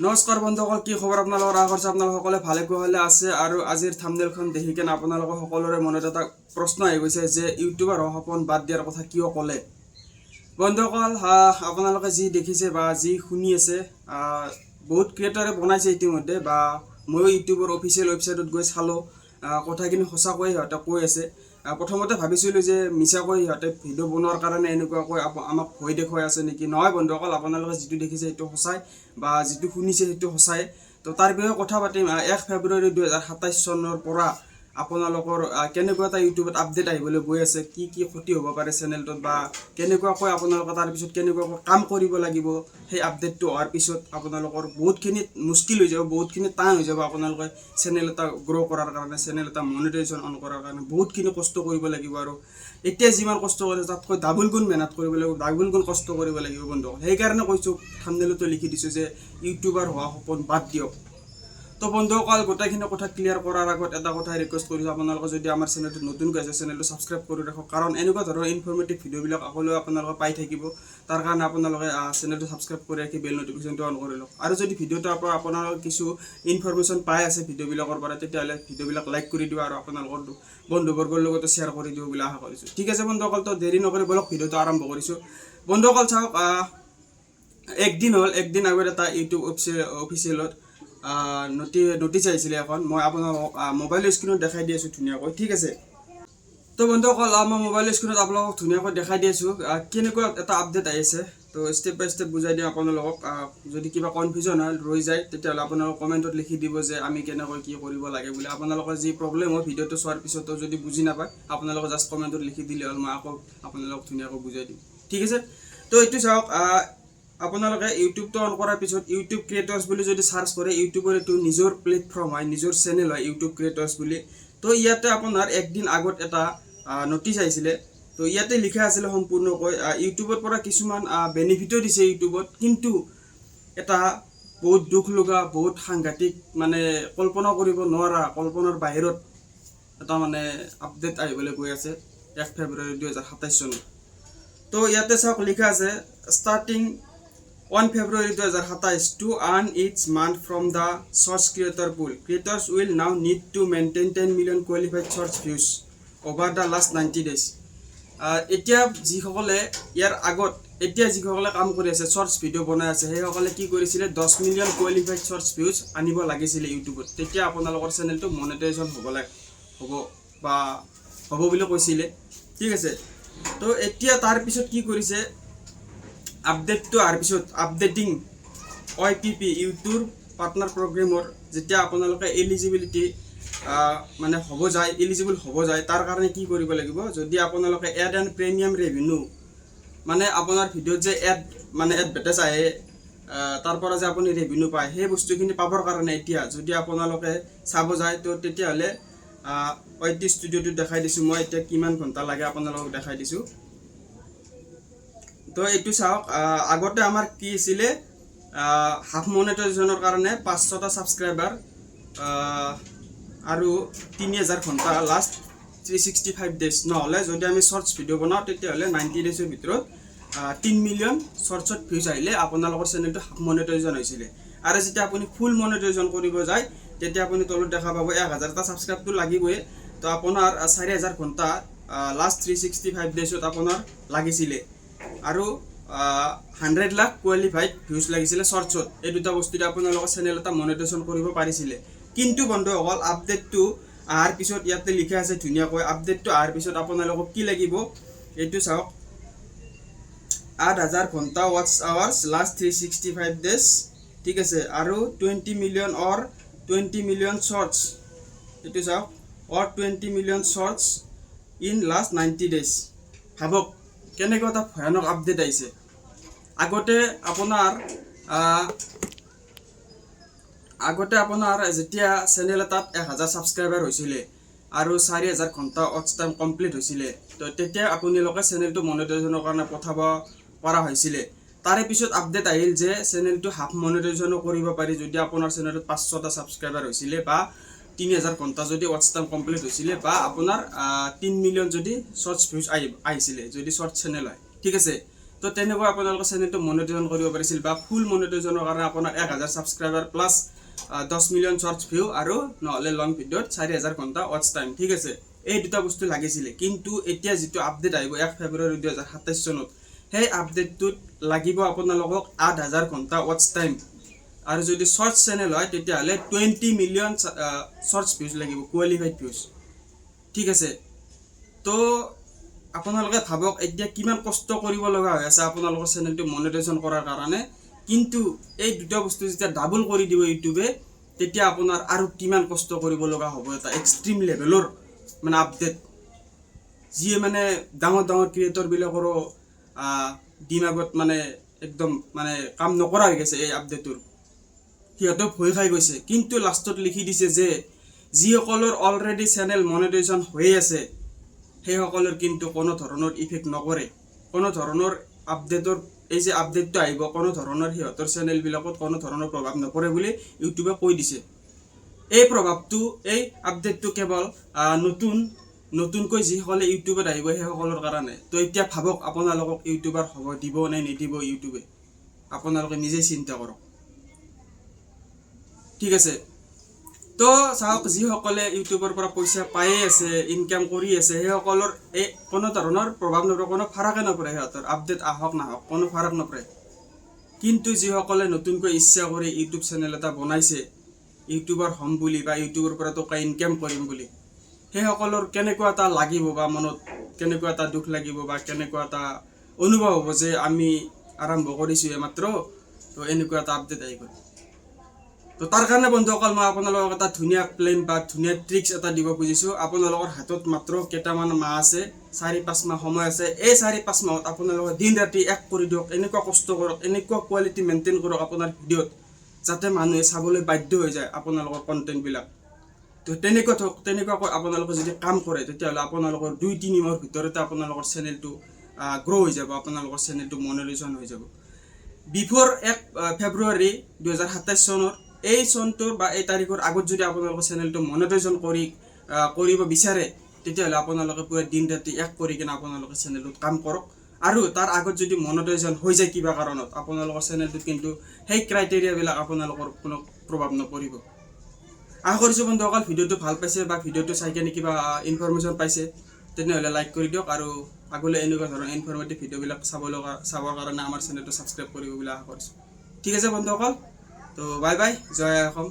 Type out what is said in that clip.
নমস্কাৰ বন্ধুসকল, কি খবৰ আপোনালোকৰ? আশা কৰিছোঁ আপোনালোক সকলোৱে ভালে কুশলে আছে। আৰু আজিৰ থাম্বনেইলখন দেখি কেনে আপোনালোকৰ সকলোৰে মনত এটা প্ৰশ্ন আহি গৈছে যে ইউটিউবাৰ হোৱা সপোন বাদ দিয়াৰ কথা কিয় ক'লে? বন্ধুসকল, আপোনালোকে যি দেখিছে বা যি শুনি আছে, বহুত ক্ৰিয়েটাৰে বনাইছে ইতিমধ্যে বা ময়ো ইউটিউবৰ অফিচিয়েল ৱেবছাইটত গৈ চালোঁ, কথাখিনি সঁচাকৈয়ে সিহঁতে কৈ আছে। প্ৰথমতে ভাবিছিলোঁ যে মিছাকৈ সিহঁতে ভিডিঅ' বনোৱাৰ কাৰণে এনেকুৱাকৈ আমাক ভয় দেখুৱাই আছে নেকি। নহয় বন্ধুসকল, আপোনালোকে যিটো দেখিছে সেইটো সঁচাই বা যিটো শুনিছে সেইটো সঁচাই। তো তাৰ বিষয়ে কথা পাতিম। 1 ফেব্ৰুৱাৰী 2027 চনৰ পৰা আপোনালোকৰ কেনেকুৱা এটা ইউটিউবত আপডেট আহিবলৈ গৈ আছে, কি কি ক্ষতি হ'ব পাৰে চেনেলটোত বা কেনেকুৱাকৈ আপোনালোকে তাৰপিছত কেনেকুৱাকৈ কাম কৰিব লাগিব, সেই আপডেটটো অহাৰ পিছত আপোনালোকৰ বহুতখিনি মুস্কিল হৈ যাব, বহুতখিনি টান হৈ যাব। আপোনালোকে চেনেল এটা গ্ৰ' কৰাৰ কাৰণে, চেনেল এটা মনিটাইজেশ্যন অন কৰাৰ কাৰণে বহুতখিনি কষ্ট কৰিব লাগিব। আৰু এতিয়া যিমান কষ্ট কৰে, তাতকৈ ডাবুল গুণ মেহনত কৰিব লাগিব, ডাবুল গুণ কষ্ট কৰিব লাগিব বন্ধুসকল। সেইকাৰণে কৈছোঁ, থাম্বনেইলতো লিখি দিছোঁ যে ইউটিউবাৰ হোৱা সপোন বাদ দিয়ক। তো বন্ধুসকল, গোটেইখিনি কথা ক্লিয়াৰ কৰাৰ আগত এটা কথাই ৰিকুৱেষ্ট কৰিছোঁ আপোনালোকে, যদি আমাৰ চেনেলটো নতুনকৈ আছে, চেনেলটো ছাবস্ক্ৰাইব কৰি ৰাখক। কাৰণ এনেকুৱা ধৰণৰ ইনফৰ্মেটিভ ভিডিঅ'বিলাক আগলৈও আপোনালোকে পাই থাকিব। তাৰ কাৰণে আপোনালোকে চেনেলটো ছাবস্ক্ৰাইব কৰি ৰাখি বেল নটিফিকেশ্যনটো অন কৰি লওক। আৰু যদি ভিডিঅ'টোৰ পৰা আপোনালোকে কিছু ইনফৰ্মেশ্যন পাই আছে ভিডিঅ'বিলাকৰ পৰা, তেতিয়াহ'লে ভিডিঅ'বিলাক লাইক কৰি দিব আৰু আপোনালোকৰ বন্ধুবৰ্গৰ লগতো শ্বেয়াৰ কৰি দিব বুলি আশা কৰিছোঁ। ঠিক আছে বন্ধুসকল, তো দেৰি নকৰি বলক, ভিডিঅ'টো আৰম্ভ কৰিছোঁ। বন্ধুসকল চাওক, একদিন হ'ল, একদিন আগত এটা ইউটিউব অফিচিয়েলত নটিচ আহিছিলে এখন। মই আপোনালোকক মোবাইলৰ স্ক্ৰীণত দেখাই দি আছোঁ ধুনীয়াকৈ, ঠিক আছে? তো বন্ধুসকল, মই মোবাইলৰ স্ক্ৰীণত আপোনালোকক ধুনীয়াকৈ দেখাই দি আছোঁ কেনেকুৱা এটা আপডেট আহিছে। তো ষ্টেপ বাই ষ্টেপ বুজাই দিম আপোনালোকক। যদি কিবা কনফিউজন হয়, ৰৈ যায়, তেতিয়াহ'লে আপোনালোকে কমেণ্টত লিখি দিব যে আমি কেনেকৈ কি কৰিব লাগে বুলি। আপোনালোকৰ যি প্ৰব্লেম হয়, ভিডিঅ'টো চোৱাৰ পিছতো যদি বুজি নাপায়, আপোনালোকে জাষ্ট কমেণ্টত লিখি দিলে হ'ল, মই আকৌ আপোনালোকক ধুনীয়াকৈ বুজাই দিম, ঠিক আছে? তো এইটো চাওক, আপোনালোকে ইউটিউবটো অন কৰাৰ পিছত ইউটিউব ক্ৰিয়েটৰ্ছ বুলি যদি চাৰ্চ কৰে, ইউটিউবৰ এইটো নিজৰ প্লেটফৰ্ম হয়, নিজৰ চেনেল হয় ইউটিউব ক্ৰিয়েটৰ্ছ বুলি। তো ইয়াতে আপোনাৰ একদিন আগত এটা নটিচ আহিছিলে। তো ইয়াতে লিখা আছিলে সম্পূৰ্ণকৈ, ইউটিউবৰ পৰা কিছুমান বেনিফিটো দিছে ইউটিউবত, কিন্তু এটা বহুত দুখ লগা, বহুত সাংঘাতিক, মানে কল্পনা কৰিব নোৱাৰা, কল্পনাৰ বাহিৰত এটা মানে আপডেট আহিবলৈ গৈ আছে 1 ফেব্ৰুৱাৰী 2027 চনত। তো ইয়াতে চাওক, লিখা আছে, "Starting 1 February 2027, to earn each month from the Shorts Creator Pool, creators will now need to maintain 10 million qualified Shorts views over the last 90 days." এতিয়া যিসকলে ইয়াৰ আগত, এতিয়া যিসকলে কাম কৰি আছে, শ্বৰ্টছ ভিডিঅ' বনাই আছে, সেইসকলে কি কৰিছিলে? 10 মিলিয়ন কোৱালিফাইড শ্বৰ্টছ ভিউজ আনিব লাগিছিলে ইউটিউবত, তেতিয়া আপোনালোকৰ চেনেলটো মনিটাইজেশ্যন হ'ব লাগে, হ'ব বা হ'ব বুলি কৈছিলে, ঠিক আছে? তো এতিয়া তাৰপিছত কি কৰিছে? আপডেটটো অহাৰ পিছত, আপডেটিং ৱাইপিপি, ইউটিউব পাৰ্টনাৰ প্ৰগ্ৰেমৰ যেতিয়া আপোনালোকে এলিজিবিলিটি মানে হ'ব যায়, এলিজিবল হ'ব যায়, তাৰ কাৰণে কি কৰিব লাগিব? যদি আপোনালোকে এড এণ্ড প্ৰিমিয়াম ৰেভিনিউ, মানে আপোনাৰ ভিডিঅ'ত যে এড, মানে এডভাৰটাইজ আহে, তাৰ পৰা যে আপুনি ৰেভিনিউ পায়, সেই বস্তুখিনি পাবৰ কাৰণে এতিয়া যদি আপোনালোকে চাব যায়, তো তেতিয়াহ'লে ৱাই টি ষ্টুডিঅ'টোত দেখাই দিছোঁ মই। এতিয়া কিমান ঘণ্টা লাগে আপোনালোকক দেখাই দিছোঁ। তো এইটো চাওক, আগতে আমাৰ কি আছিলে? হাফ মনিটাইজেশ্যনৰ কাৰণে 500টা ছাবস্ক্ৰাইবাৰ আৰু 3000 ঘণ্টা লাষ্ট 365 ডেজ। নহ'লে যদি আমি শ্বৰ্টছ ভিডিঅ' বনাওঁ, তেতিয়াহ'লে 90 ডেজৰ ভিতৰত 3 মিলিয়ন শ্বৰ্টছত ভিউজ আহিলে আপোনালোকৰ চেনেলটো হাফ মনিটাইজেশ্যন হৈছিলে। আৰু যেতিয়া আপুনি ফুল মনিটাইজেশ্যন কৰিব যায়, তেতিয়া আপুনি তলত দেখা পাব, 1000টা ছাবস্ক্ৰাইবটো লাগিবই। তো আপোনাৰ 4000 ঘণ্টা লাষ্ট 365 ডেজত আপোনাৰ লাগিছিলে আৰু 100 লাখ কোৱালিফাইড ভিউজ লাগিছিলে শ্বৰ্টছত। এই দুটা বস্তুতে আপোনালোকৰ চেনেল এটা মনিটাইজেশ্যন কৰিব পাৰিছিলে। কিন্তু বন্ধুসকল, আপডেটটো অহাৰ পিছত ইয়াতে লিখা আছে ধুনীয়াকৈ, আপডেটটো অহাৰ পিছত আপোনালোকক কি লাগিব এইটো চাওক। 8000 ঘণ্টা watch hours last 365 days, ঠিক আছে? আৰু 20 million or 20 million Shorts, এইটো চাওক, or 20 million Shorts in last 90 days। ভাবক, কেনেকুৱা এটা ভয়ানক আপডেট আহিছে। আগতে আপোনাৰ যেতিয়া চেনেল এটাত 1000 ছাবস্ক্ৰাইবাৰ হৈছিলে আৰু 4000 ঘণ্টা ৱাটচ টাইম কমপ্লিট হৈছিলে, তো তেতিয়া আপোনালোকে চেনেলটো মনিটাইজেশ্যনৰ কাৰণে পঠাব পৰা হৈছিলে। তাৰে পিছত আপডেট আহিল যে চেনেলটো হাফ মনিটাইজেশ্যনো কৰিব পাৰি, যদি আপোনাৰ চেনেলটোত 500টা ছাবস্ক্ৰাইবাৰ হৈছিলে বা 3000 ঘণ্টা যদি ৱাটচ টাইম কমপ্লিট হৈছিলে বা আপোনাৰ 3 মিলিয়ন যদি শ্বৰ্টছ ভিউজ আহিছিলে, যদি শ্বৰ্ট চেনেল হয়, ঠিক আছে? তো তো তেনেকুৱা আপোনালোকৰ চেনেলটো মনিটাইজেশ্যন কৰিব পাৰিছিল বা ফুল মনিটাইজেশ্যনৰ কাৰণে আপোনাৰ 1000 subscriber plus 10 million shorts view আৰু নহ'লে লং ভিডিঅ'ত 4000 ঘণ্টা ৱাটচ টাইম, ঠিক আছে, এই দুটা বস্তু লাগিছিলে। কিন্তু এতিয়া যিটো আপডেট আহিব 1 ফেব্ৰুৱাৰী 2027 চনত, সেই আপডেটটোত লাগিব আপোনালোকক 8000 ঘণ্টা ৱাটচ টাইম আৰু যদি শ্বৰ্টছ চেনেল হয়, তেতিয়াহ'লে 20 মিলিয়ন শ্বৰ্টছ ভিউজ লাগিব, কোৱালিফাইড ভিউজ, ঠিক আছে। তো আপোনালোকে ভাবক, এতিয়া কিমান কষ্ট কৰিব লগা হৈ আছে আপোনালোকৰ চেনেলটো মনিটাইজেশ্যন কৰাৰ কাৰণে। কিন্তু এই দুটা বস্তু যেতিয়া ডাবল কৰি দিব ইউটিউবে, তেতিয়া আপোনাৰ আৰু কিমান কষ্ট কৰিব লগা হ'ব। এটা এক্সট্ৰিম লেভেলৰ মানে আপডেট, যিয়ে মানে ডাঙৰ ডাঙৰ ক্ৰিয়েটৰবিলাকৰো দিমাগত মানে একদম মানে কাম নকৰা হৈ গৈছে এই আপডেটটোৰ। সিহঁতেও ভয় খাই গৈছে। কিন্তু লাষ্টত লিখি দিছে যে যিসকলৰ অলৰেডি চেনেল মনিটাইজেশ্যন হৈয়ে আছে, সেইসকলৰ কিন্তু কোনো ধৰণৰ ইফেক্ট নকৰে। কোনো ধৰণৰ আপডেটৰ, এই যে আপডেটটো আহিব, কোনো ধৰণৰ সিহঁতৰ চেনেলবিলাকত কোনো ধৰণৰ প্ৰভাৱ নপৰে বুলি ইউটিউবে কৈ দিছে। এই প্ৰভাৱটো, এই আপডেটটো কেৱল নতুনকৈ যিসকলে ইউটিউবত আহিব, সেইসকলৰ কাৰণে। তো এতিয়া ভাবক, আপোনালোকক ইউটিউবাৰ হ'ব দিব নে নিদিব ইউটিউবে? আপোনালোকে নিজেই চিন্তা কৰক, ঠিক আছে। তো চাওক, যিসকলে ইউটিউবৰ পৰা পইচা পায়ে আছে, ইনকাম কৰি আছে, সেইসকলৰ এই কোনো ধৰণৰ প্ৰভাৱ নপৰে, কোনো ফাৰাকে নপৰে সিহঁতৰ। আপডেট আহক নাহক, কোনো ফাৰক নপৰে। কিন্তু যিসকলে নতুনকৈ ইচ্ছা কৰি ইউটিউব চেনেল এটা বনাইছে ইউটিউবাৰ হ'ম বুলি বা ইউটিউবৰ পৰা টকা ইনকাম কৰিম বুলি, সেইসকলৰ কেনেকুৱা এটা লাগিব বা মনত কেনেকুৱা এটা দুখ লাগিব বা কেনেকুৱা এটা অনুভৱ হ'ব যে আমি আৰম্ভ কৰিছোঁ এইমাত্ৰ, তো এনেকুৱা এটা আপডেট আহি গ'ল। তো তাৰ কাৰণে বন্ধুসকল, মই আপোনালোকক এটা ধুনীয়া প্লেন বা ধুনীয়া ট্ৰিক্স এটা দিব খুজিছোঁ। আপোনালোকৰ হাতত মাত্ৰ কেইটামান মাহ আছে, 4-5 মাহ সময় আছে। এই 4-5 মাহত আপোনালোকে দিন ৰাতি এক কৰি দিয়ক। এনেকুৱা কষ্ট কৰক, এনেকুৱা কোৱালিটি মেইনটেইন কৰক আপোনাৰ ভিডিঅ'ত, যাতে মানুহে চাবলৈ বাধ্য হৈ যায় আপোনালোকৰ কণ্টেণ্টবিলাক। তো তেনেকুৱাকৈ আপোনালোকে যদি কাম কৰে, তেতিয়াহ'লে আপোনালোকৰ 2-3 মাহৰ ভিতৰতে আপোনালোকৰ চেনেলটো গ্ৰ' হৈ যাব, আপোনালোকৰ চেনেলটো মনিটাইজেশ্যন হৈ যাব। বিফ'ৰ 1 ফেব্ৰুৱাৰী 2027 চনৰ, এই চনটোৰ বা এই তাৰিখৰ আগত যদি আপোনালোকৰ চেনেলটো মনিটাইজেশ্যন কৰিব বিচাৰে, তেতিয়াহ'লে আপোনালোকে পূৰা দিন ৰাতি এক কৰি কিনে আপোনালোকে চেনেলটোত কাম কৰক। আৰু তাৰ আগত যদি মনিটাইজেশ্যন হৈ যায় কিবা কাৰণত আপোনালোকৰ চেনেলটোত, কিন্তু সেই ক্ৰাইটেৰিয়াবিলাক আপোনালোকৰ কোনো প্ৰভাৱ নপৰিব। আশা কৰিছোঁ বন্ধুসকল, ভিডিঅ'টো ভাল পাইছে বা ভিডিঅ'টো চাই কিনে কিবা ইনফৰমেশ্যন পাইছে। তেনেহ'লে লাইক কৰি দিয়ক আৰু আগলৈ এনেকুৱা ধৰণৰ ইনফৰমেটিভ ভিডিঅ'বিলাক চাবৰ কাৰণে আমাৰ চেনেলটো ছাবস্ক্ৰাইব কৰিব বুলি আশা কৰিছোঁ। ঠিক আছে বন্ধুসকল, তো বাই বাই, জয় অসম।